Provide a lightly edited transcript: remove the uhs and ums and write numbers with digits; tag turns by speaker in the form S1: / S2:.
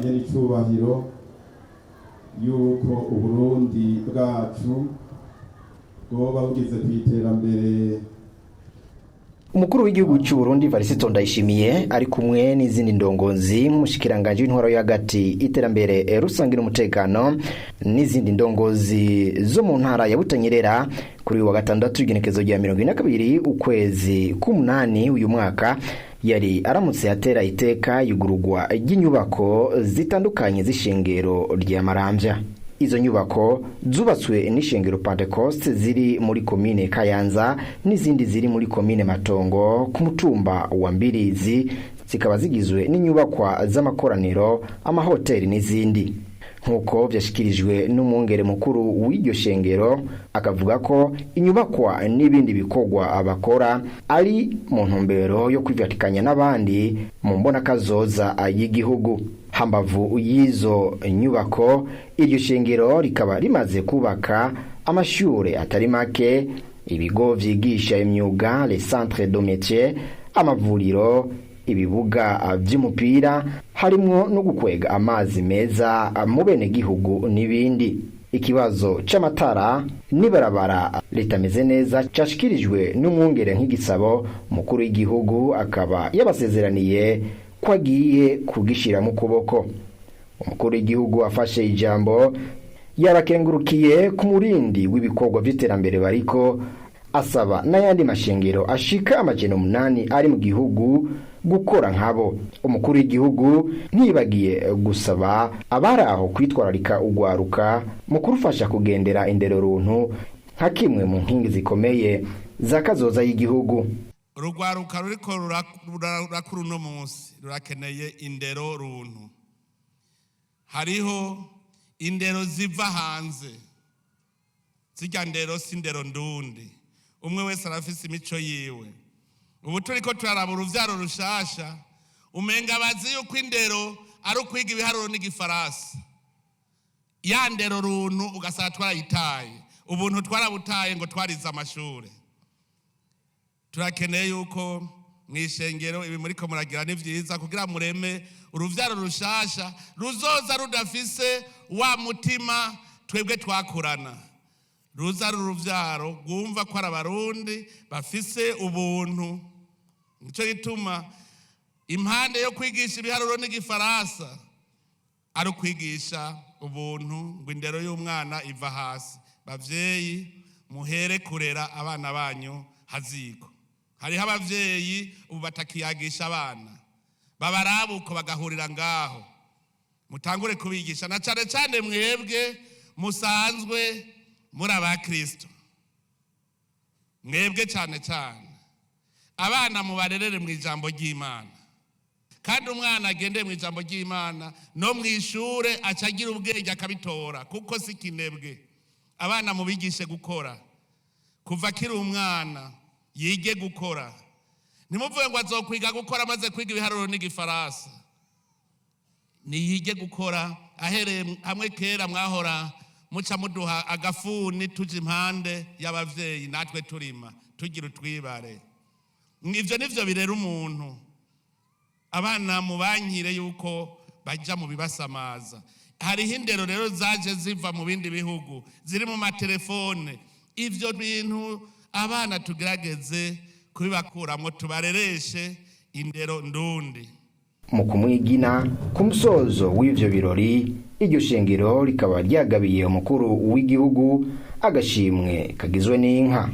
S1: nyen'icubahiro yuko Uburundi bwacu bwoba bugeze ku iterambere.
S2: Umukuru w'igihugu cy'u Burundi Varisito Ndayishimiye ari kumwe n'izindi ndongozi nk'umushikiranganje w'intwaro yo hagati, iterambere rusange n'umutekano, n'izindi ndongozi zo mu ntara ya Butanyerera, kuri uyu wa gatandatu igenekezo rya 42 ukwezi k'umunani uyu mwaka, yari aramutse atera iteka yugurugwa ry'inyubako zitandukanye z'ishengero rya Maramvya. Izo nyubako zubatswe n'ishengero Pentecoste ziri muri komine Kayanza n'izindi ziri muri komine Matongo ku mutumba wa Mbirizi, zikaba zigizwe n'inyubakwa z'amakoraniro, amahoteli n'izindi, nk'uko vyashikirijwe n'umwungere mukuru w'iryo shengero, akavuga ko inyubakwa n'ibindi bikorwa abakora ari mu ntumbero yo kwivatikanya n'abandi mu mbonakazoza y'igihugu. Hambavu y'izo nyubako, iryo shengero rikaba rimaze kubaka amashure atari make, ibigo vyigisha imyuga, les centres de métier, amavuriro, ibibuga vy'umupira, harimwo no gukwega amazi meza mu bene gihugu n'ibindi. Ikibazo c'amatara n'ibarabara ritameze neza cashikirijwe n'umwungere nk'igisabo, umukuru w'igihugu akaba yabasezeraniye ko agiye kugishira mu kuboko. Umukuru w'igihugu afashe ijambo yabakengurukiye ku murindi w'ibikorwa vy'iterambere bariko, asaba n'ayandi mashengero ashika 800 ari mu gihugu gukora nkabo. Umukuru w'igihugu ntibagiye gusaba abari aho kwitwararika ugwaruka mu kurufasha kugendera indero runtu nka kimwe mu nkingi zikomeye za kazoza y'igihugu.
S3: Urugwaruka ruriko rurakura uno munsi rurakeneye indero runtu. Hariho indero ziva hanze, zirya ndero si indero ndundi. Umwe wese arafise imico yiwe. Ubu turiko turaraba uruvyaro rushasha, umenga bazi yuko indero ari ukwiga ibiharuro n'igifaransa. Ya ndero runtu ugasanga twarayitaye, ubuntu twarabutaye ngo twarize amashure. Turakeneye yuko mw'ishengero ibi muriko muragira ni vyiza kugira mureme uruvyaro rushasha ruzoza rudafise wa mutima twebwe twakurana, ruza ari uruvyaro rwumva ko ari Abarundi bafise ubuntu. Nico gituma impande yo kwigisha ibiharuro n'igifaransa ari ukwigisha ubuntu, ngo indero y'umwana iva hasi. Bavyeyi, muhere kurera abana banyu haziko. Hariho abavyeyi ubu batakiyagisha abana, babarabuko bagahurira ngaho. Mutangure kubigisha, na cane cane mwebwe musanzwe muri abakristo, mwebwe cane cane abana mubarerere mu ijambo ry'Imana. Kandi umwana agendeye mu ijambo ry'Imana, no mu ishure aca agira ubwenge akabitora, kuko si kinebwe. Abana mubigishe gukora kuva akiri umwana, yige gukora. Ntimuvuge ngo azokwiga gukora amaze kwiga ibiharuro n'igifaransa. Niyige gukora ahereye hamwe kera mwahora muca muduha agafuni, tuja impande y'abavyeyi natwe turima, tugira utwibare. Ivyo nivyo birera umuntu. Abana mubankire yuko baja mu bibasamaza. Hariho indero rero zaje ziva mu bindi bihugu ziri mu matelefone. Ivyo bintu abana tugerageze kubibakuramwo, tubarereshe indero ndundi.
S2: Mu kumwigina ku musozo w'ivyo birori, iryo shengero rikaba ryagabiye umukuru w'igihugu agashimwe kagizwe n'inka.